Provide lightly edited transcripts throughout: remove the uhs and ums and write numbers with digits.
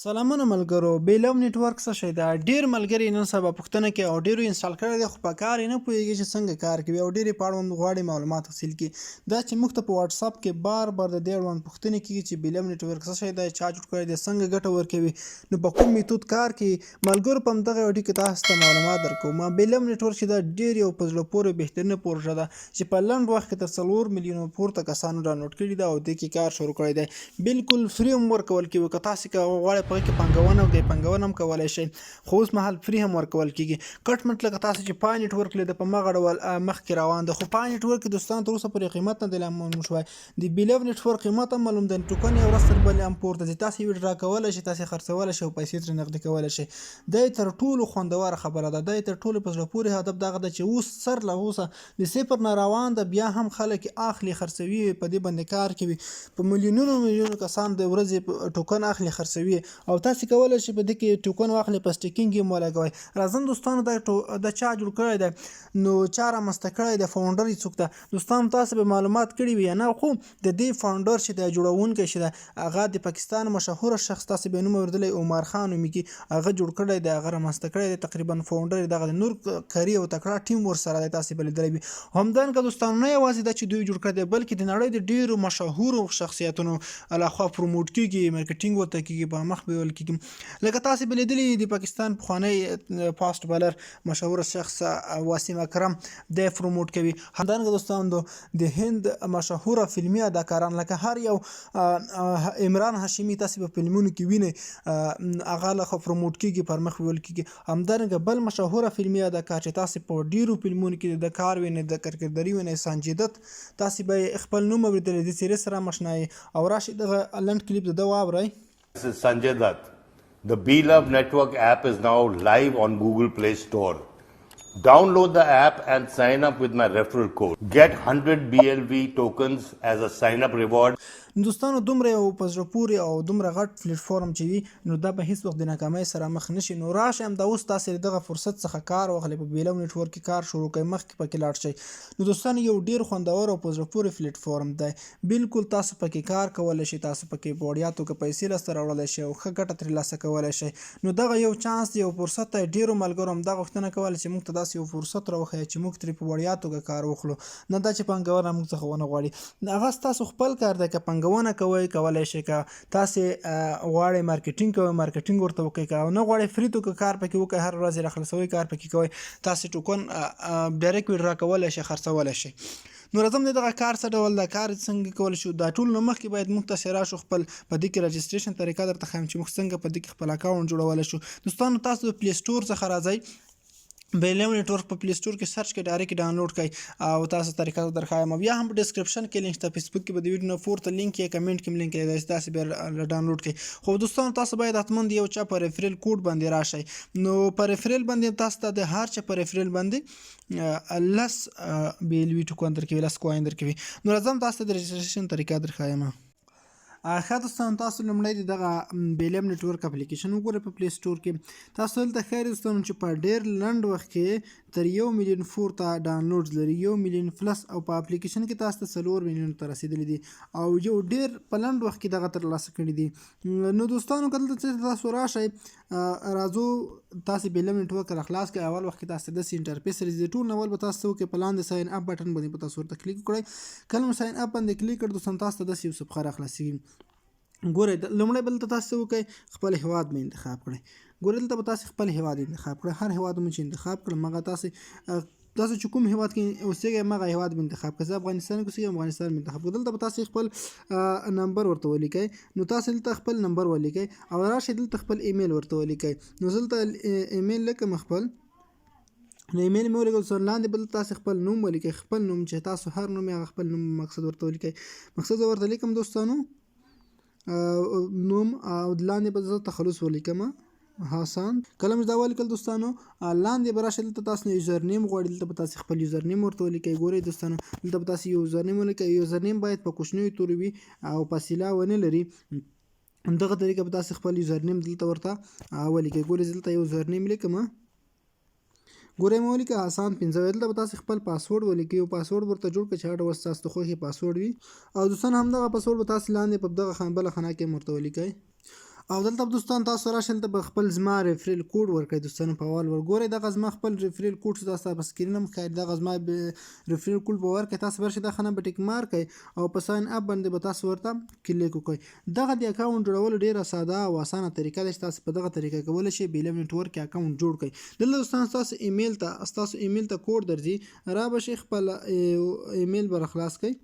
سلامونه ملګرو بیلو نیټورک څه شی ده؟ ډیر ملګري نن سبا پوښتنه کوي او ډیرو انسټال کړی دی خو په کار یې نه پوهیږي چې څنګه کار کوي او ډیر یې په اړوند غواړي معلومات حاصل کړي. دا چې موږ ته په واټساپ کې بار بار د دې اړوند پوښتنې کیږي چې بیلو نیټورک څه شی دی، چا جوړ کړی دی، څنګه ګټه ورکوي، نو په کوم میتود کار کوي، ملګرو په همدغه ویډیو کې تاسو ته معلومات درکوم. بیلو نیټورک چې دا ډیر یو په زړه پورې بهترینه پروژه ده چې په لنډ وخت کې تر 4 میلیونو پورته کسانو ډانلوډ کړي ده او دې کې کار شروع کړی دی. بالکل free هم ورکول کیږي. که تاسو که غواړئ په کې پانګونه وکړئ، پانګونه هم کولای شئ، خو اوس مهال free هم ورکول کیږي. کټ مټ لکه تاسو چې پای نیټورک لید، په مغه ډول مخکې روان ده، خو پای نیټورک دوستان تر اوسه پورې قیمت نه دی لا معلوم شوی. د بیلو نیټورک قیمت هم معلوم دی، ټوکن یې ورځ تر بلې هم پورته ځي. تاسو withdraw کولای شئ، تاسو خرڅولای شئ او پیسې ترې نغدي کولای شئ. دا یې تر ټولو خوندوره خبره ده، دا یې تر ټولو په زړه پورې هدف دغه ده چې اوس سر له اوسه د صفر نه روان ده، بیا هم خلک یې اخلي، خرڅوي، په دې باندې کار کوي. په میلیونونو میلیونو کسان د ورځې ټوکن اخلي، خرڅوي او تاسو کولای شئ په دې کې ټوکن واخلئ، په staking یې ولګوئ. راځم دوستانو، دا چا جوړ کړی دی؟ نو چا رامنځته کړی دی؟ founder یې څوک ده؟ دوستانو، تاسو به معلومات کړي وي یا نه، خو د دې founder چې دی، جوړونکی چې دی، هغه د پاکستان مشهور شخص، تاسو به نوم اورېدلی، عمر خان نومېږي. هغه جوړ کړی دی، هغه رامنځته کړی دی، تقریبا founder یې دغه دی. نور قوي او تکړه ټیم ورسره دی، تاسو به لیدلی وي. همدارنګه دوستانو، نه یوازې دا چې دوی جوړ کړی دی، بلکې د نړۍ د ډیرو مشهورو شخصیتونو لخوا promote کیږي، marketing ورته کیږي، په مخ بیول کیږي. لکه تاسو به لیدلی، د پاکستان پخوانی fast bowler، مشهور شخص وسیم اکرم دی promote کوي. همدارنګه دوستانو، د هند مشهور فلمي اداکاران لکه هر یو عمران هاشمي، تاسو په فلمونو کې وینئ، هغه لخوا promote کیږي، پر مخ ویل کیږي. همدارنګه بل مشهور فلمي اداکار چې تاسو په ډیرو فلمونو کې د کار وینئ، د کرکټري وینئ، سنجي دت، تاسو به خپل نوم اوریدلی، د څیرې سره مشنا او راشي دغه لنډ کلیپ د واورئ. This is Sanjay Dutt. The Be Love Network app is now live on Google Play Store. Download the app and sign up with my referral code. Get 100 BLV tokens as a sign up reward. دوستانو، دومره یو په زړه پورې او دومره غټ پلیټفارم چې وي، نو دا به هیڅ وخت د ناکامۍ سره مخ نشي. نو راشئ، همدا اوس تاسې دغه فرصت څخه کار واخلئ، په بیلو نیټورک کې کار شروع کړئ، مخکې پکې لاړ شئ. نو دوستانو، یو ډیر خوندور او په زړه پورې پلیټفارم دی. بالکل تاسو پکې کار کولی شئ، تاسو پکې په وړیا توګه پیسې لاسته راوړلی شئ او ښه ګټه ترې لاسه کولی شئ. نو دغه یو چانس دی، یو فرصت دی. ډیرو ملګرو هم دا غوښتنه کوله چې موږ ته داسې یو فرصت راوښیه چې موږ ترې په وړیا توګه کار وخلو، نه دا چې پانګونه موږ څخه ونه غواړي. هغه ستاسو خپل کار دی، که پانګونه کوئ کولی شئ، که تاسې غواړئ marketing کوئ، marketing ورته وکړئ، که نه غواړئ free توګه کار پکې وکړئ، هر ورځ یې راخلاصوئ، کار پکې کوئ، تاسې token direct withdraw کولی شئ، خرڅولی شئ. نو راځم د دغه کار څه ډول دا کار څنګه کول شو. دا ټول نو مخکې باید موږ تاسې راشو خپل په دې کې registration طریقه درته ښایم چې موږ څنګه په دې کې خپل account جوړولی شو. دوستانو، تاسو د Play Store څخه راځئ، بیلو نیټورک په Play Store کې search کړئ، direct download کړئ او تاسو طریقه درښایم. بیا هم په description کې لینک شته، فیسبوک کې به د ویډیو نه پورته لینک یا کمنټ کې لینک دی، تاسو بیا download کړئ. خو دوستانو، تاسو باید حتماً د یو چا په referral code باندې راشئ. نو په referral باندې تاسو ته د هر چا په referral باندې 10 BLV token درکوي، 10 coin درکوي. نو راځم، تاسو ته د registration طریقه درښایم. ښه دوستان، تاسو لومړی د دغه بیلم نیټورک اپلیکیشن وګورئ په Play Store کې. تاسو دلته ښایي دوستانو چې په ډیر لنډ وخت کې تر 1 میلیون پورته download لري، 1 میلیون plus، او په اپلیکیشن کې تاسو ته 4 میلیون ته رسیدلي دي او یو ډیر په لنډ وخت کې دغه ترلاسه کړي دي. نو دوستانو، که دلته تاسو راشئ، راځو، تاسو بیلم نیټورک را خلاص کړئ. اول وخت کې تاسو د interface راځي. ټول اول به تاسو کې په لاندې sign up button باندې په تاسو ورته کلیک وکړئ. کله مو sign up باندې کلیک کړ دوستان، تاسو ته داسې یو صفحه را خلاصیږي. ګورئ، لومړی بل ته تاسو وکړئ، خپل هیواد به انتخاب کړئ. ګورئ، دلته به تاسو خپل هیواد انتخاب کړئ. هر هیواد مو چې انتخاب کړ، مګر تاسو چې کوم هیواد کې اوسېږئ، مغه هیواد به انتخاب کړئ. زه افغانستان کې اوسېږم، افغانستان به انتخاب کړم. دلته به تاسو خپل نمبر ورته ولیکئ. نو تاسو دلته خپل نمبر ولیکئ او راشئ دلته خپل ایمیل ورته ولیکئ. نو زه دلته ایمیل لیکم خپل. نو ایمیل مې ولیکل. سر لاندې بل تاسو خپل نوم ولیکئ، خپل نوم چې تاسو هر نوم، هغه خپل نوم مقصد ورته ولیکئ. مقصد زه ورته لیکم دوستانو نوم او لاندې به زه تخلص ولیکم، حسن. کله مې دا ولیکل دوستانو، لاندې به راشئ، دلته تاسو نه username غواړي. دلته به تاسو خپل username ورته ولیکئ. ګورئ دوستانو، دلته به تاسو username ولیکئ. username باید په کوچنیو تورو وي او فاصله ونه لري. دغه طریقه به تاسو خپل username دلته ورته ولیکئ. ګورئ، دلته username لیکم. ګورئ، مې ولیکه آسان 5. دلته به تاسو خپل پاسورډ ولیکئ. یو پاسورډ ورته جوړ کړئ چې هر ډول ستاسو د خوښې پاسورډ وي او دوستان، همدغه پاسورډ به تاسو لاندې په دغه بله خانه کې هم ورته ولیکئ. او دلته دوستان تاسو راشئ، دلته به خپل زما referral code ورکړئ. دوستانو په اول ورګورئ، دغه زما خپل referral code چې تاسو په screen هم ښکاري، دغه زما referral code به ورکړئ. تاسو به راشئ، دا خانه به tick mark کړئ او په sign up باندې به تاسو ورته کلیک وکړئ. دغه د account جوړولو ډیره ساده او اسانه طریقه ده چې تاسو په دغه طریقه کولی شئ بیلو network کې account جوړ کړئ. دلته دوستان ستاسو ایمیل ته کوډ درځي، را به شئ، خپل ایمیل به راخلاص کړئ.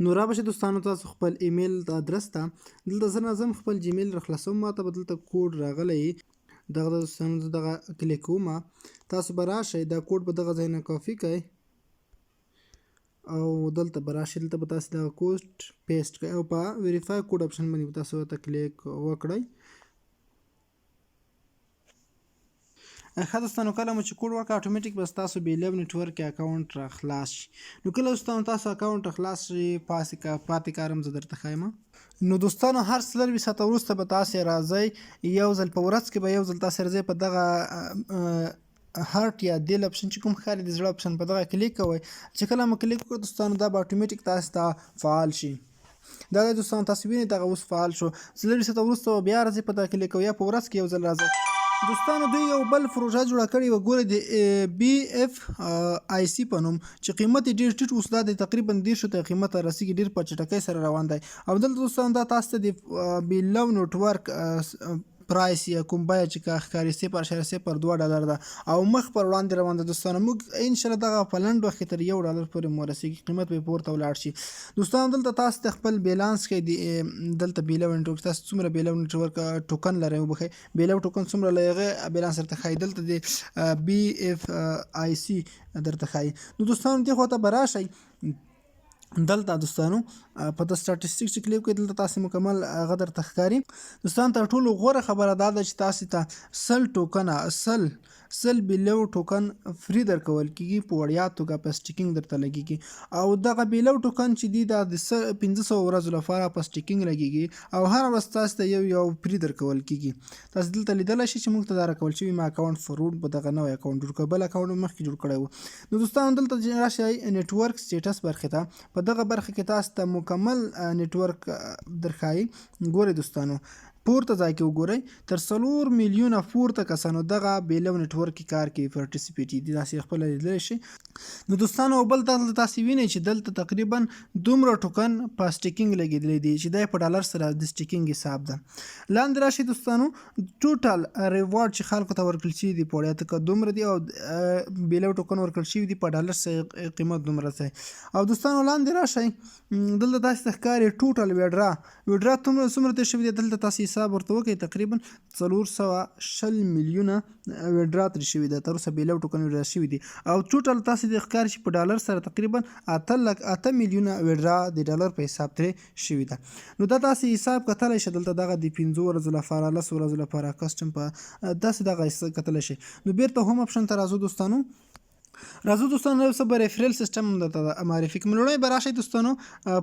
نو را به شئ دوستانو تاسو خپل ایمیل ادرس ته. دلته زه نظم خپل جیمیل راخلاصوم، ماته به دلته کوډ راغلی. دغه دوستانو زه دغه کلیک کوم، تاسو به راشئ، دا کوډ به دغه ځای نه کاپي کړئ او دلته به راشئ، دلته به تاسو دغه code paste کړئ او په verify code option باندې به تاسو ورته کلیک وکړئ. ښه دوستانو، کله مو چې کوډ ورکړ، اتوماتیک به ستاسو بیلو network کې account را خلاص شي. نو کله دوستانو تاسو account را خلاص شي، پاتې کارم زه درته ښایم. نو دوستانو، هر 24 ساعته وروسته به تاسو راځئ، یو ځل په ورځ کې به یو ځل تاسو راځئ، په دغه heart یا دل option چې کوم ښکاري، د زړه option، په دغه کلیک کوئ. چې کله مو کلیک وکړ دوستانو، دا به اتوماتیک تاسو ته فعال شي. دا دی دوستان، تاسو وینئ، دغه اوس فعال شو. 24 ساعته وروسته بیا راځئ، په دغه کلیک کوئ، یا په ورځ کې یو ځل راځئ. دوستانو، دوی یو بل پروژه جوړه کړې وه، ګوره، د بي اف آی سي په نوم چې قیمت یې ډیر ټیټ اوس دا دی، تقریبا 30 ته قیمت رسیږي، ډیر په چټکۍ سره روان دی. او دلته دوستان دا تاسو ته د بیلو network price یا کوم بیه چې کا ښکاري، 0.02 ډالر ده او مخ پر وړاندې روان ده. دوستانو، موږ ان شاء الله دغه په لنډ وخت کې تر 1 ډالر پورې مو رسیږي، قیمت به پورته ولاړ شي. دوستانو، دلته تاسو ته خپل بیلانس ښیي، دلته بیلو network تاسو څومره بیلو network token لرئ وبخښئ، بیلو ټوکن څومره لرئ، هغه بیلانس درته ښایي. دلته د بي اف آی سي درته ښایي. نو دوستانو، دې خواته به راشئ، دلته دوستانو په د statistic چې کلیک وکړئ، دلته تاسو مکمل هغه درته ښکاري. دوستان، تر ټولو غوره خبره دا ده چې تاسو ته 100 ټوکنه، 100 بیلو token free درکول کیږي، په وړیا توګه په staking درته لګیږي. او دغه بیلو ټوکن چې دی، دا د 500 ورځو لپاره په staking لګیږي او هر ورځ تاسو ته یو یو free درکول کیږي. تاسو دلته لیدلی شئ چې موږ ته دا راکول شوي. ما account forward په دغه نوی account جوړ کړ، بل account مخکې جوړ کړی وو. نو دوستانو، دلته راشئ network status برخې ته. په دغه برخه کې تاسو ته مکمل network درښایي. ګورئ دوستانو، پورته ځای کې وګورئ، تر 4 میلیونه پورته کسانو دغه بیلو network کې کار کوي، participate دي، تاسو خپل لیدلی شئ. نو دوستانو، بل دلته تاسو وینئ چې دلته تقریبا دومره ټوکن په staking لګېدلی دي چې دا په ډالر سره د staking حساب ده. لاندې راشي دوستانو، total reward چې خلکو ته ورکړل شوي دي په وړیا توګه دومره دي او بیلو ټوکن ورکړل شوي دي په ډالر سره قیمت دومره دی. او دوستانو، لاندې راشئ، دلته تاسو ته ښکاري total withdraw څومره تېر شوي دي. دلته تاسو حساب ورته وکړئ، تقریبا 420 میلیونه withdraw ترې شوي ده، تر اوسه بیلو ټوکن withdraw شوي دي. او total تاسو د ښکاري چې په ډالر سره تقریبا 8 لک 8 میلیونه withdraw د ډالر په حساب ترې شوي ده. نو دا تاسو حساب کتلی شئ دلته، دغه د 5 ورځو لپاره، 10 ورځو لپاره custom په داسې دغه کتلی شئ. نو بیرته home option ته راځو دوستانو. راځو دوستانو، یو څه به referral system درته معرفي کوم. لومړی به راشئ دوستانو،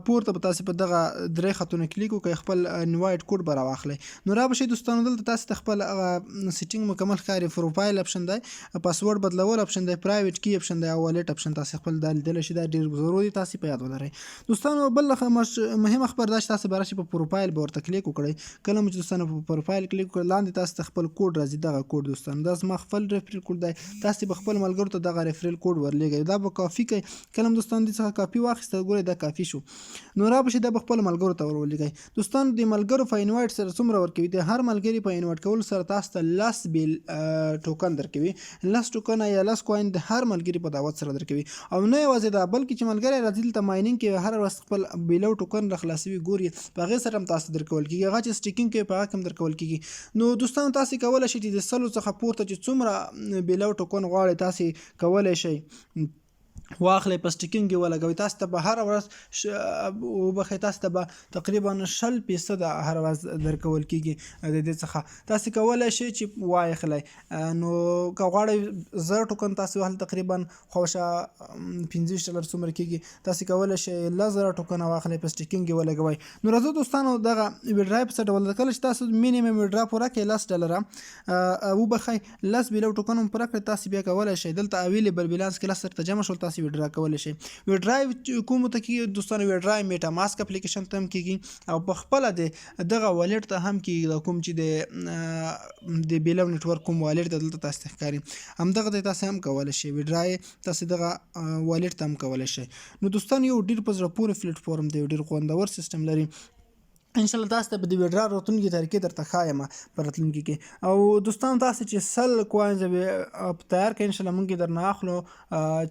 پورته به تاسو په دغه درې خطونو کلیک وکړئ، خپل invite code به راواخلئ. نو را به شئ دوستانو، دلته تاسو ته خپل هغه setting مکمل ښکاري. profile option دی، پاسورډ بدلول option دی، private key option دی او wallet option. تاسو خپل دا لیدلی شئ، دا ډیر ضروري، تاسو په یاد ولرئ. دوستانو، بل مهمه خبره دا چې تاسو به راشئ، په پروفایل به ورته کلیک وکړئ. کله مو چې دوستانو په پروفایل کلیک وکړ، لاندې تاسو ته خپل کوډ راځي. دغه کوډ دوستانو، دا زما خپل referral code دی. تاسو به خپل ملګرو ته دغه referral code ورلیږئ، دا به کافي کوي. کله هم دوستانو دې څخه کاپي واخیسته، ګورئ، دا کافي شو. نو را به شي، دا به خپل ملګرو ته ورولېږئ. دوستانو، د ملګرو په invite سره څومره ورکوي؟ د هر ملګري په invite کولو سره تاسو ته 10 بیل ټوکن درکوي، 10 ټوکن یا 10 coin د هر ملګري په دعوت سره درکوي. او نه یوازې دا، بلکې چې ملګری راځي دلته mining کوي، هر ورځ خپل بیلو ټوکن را خلاصوي، ګوري، په هغې سره هم تاسو درکول کیږي. هغه چې staking کوي، په هغه کې هم درکول کیږي. نو دوستانو، تاسو کولی شئ چې د 100 څخه پورته چې څومره بیلو ټوکن غواړئ، تاسو کولی شئ واخلئ، په staking کې ولګوئ. تاسو ته به هره ورځ، وبخښئ، تاسو ته به تقریبا 20 فیصده هره ورځ درکول کیږي. د دې څخه تاسو کولی شئ چې واخلئ. نو که غواړئ 1000 ټوکن تاسو واخلئ، تقریبا خوښه 25 ډالر څومره کیږي. تاسو کولی شئ 10,000 ټوکن واخلئ، په staking کې ولګوئ. نو راځو دوستانو، دغه withdraw په څه ډول ده؟ کله چې تاسو minimum withdraw پوره کړئ، 10 ډالره، وبخښئ، 10 بیلو ټوکن هم پوره کړئ، تاسو بیا کولی شئ دلته available balance کې 10 درته جمع شول، تاسو تاسو ویډرا کولی شئ. ویډرا کوم ته کیږي دوستانو؟ ویډرا میټا ماسک اپلیکیشن ته هم کیږي او په خپل د دغه والټ ته هم کیږي، دا کوم چې د بیلو نتورک کوم والټ د دلته تاسو ته ښکاري، همدغه ته تاسو هم کولی شئ ویډرا تاسو دغه والټ ته هم کولی شئ. نو دوستان، یو ډیر په زړه پورې پلیټ فارم دی، ډیر خوندور سیستم لري. ان شاء الله تاسو ته په دې ویډرا راتلونکي طریقې درته ښایم په راتلونکي کې. او دوستان، تاسو چې 100 coins تیار کړئ، ان شاء الله موږ درنه اخلو.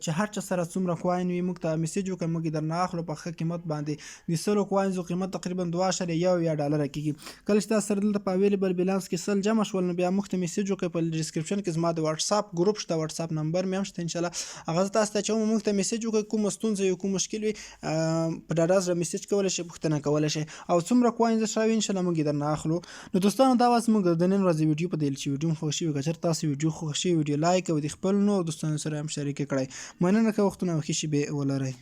چې هر چا سره څومره coin وي، موږ ته message وکړئ، موږ درنه اخلو په ښه قیمت باندې. د 100 coins قیمت تقریبا 2.1 ډالر کیږي. کله چې تاسو سره دلته په available balance کې 100 جمع شول، نو بیا موږ ته message وکړئ. په description کې زما د واتساپ ګروپ شته، واتساپ نمبر مې هم شته، ان شاء الله هغه تاسو ته چې موږ ته message وکړئ. کوم ستونزه یو، کوم مشکل وي، په ډاډه زړه message کولی شئ، پوښتنه کولی شئ او څومره coins شوي، ان شاء الله موږ درنه اخلو. نو دوستانو، دا وه زموږ د نن ورځې ویډیو. په دې چې ویډیو مو خوښ شوي، که چېرته تاسو ویډیو خوښ شوي، ویډیو like او د خپل نور دوستانو سره هم شریک کړئ. مننه، ښه وختونه او ښې شېبې ولرئ.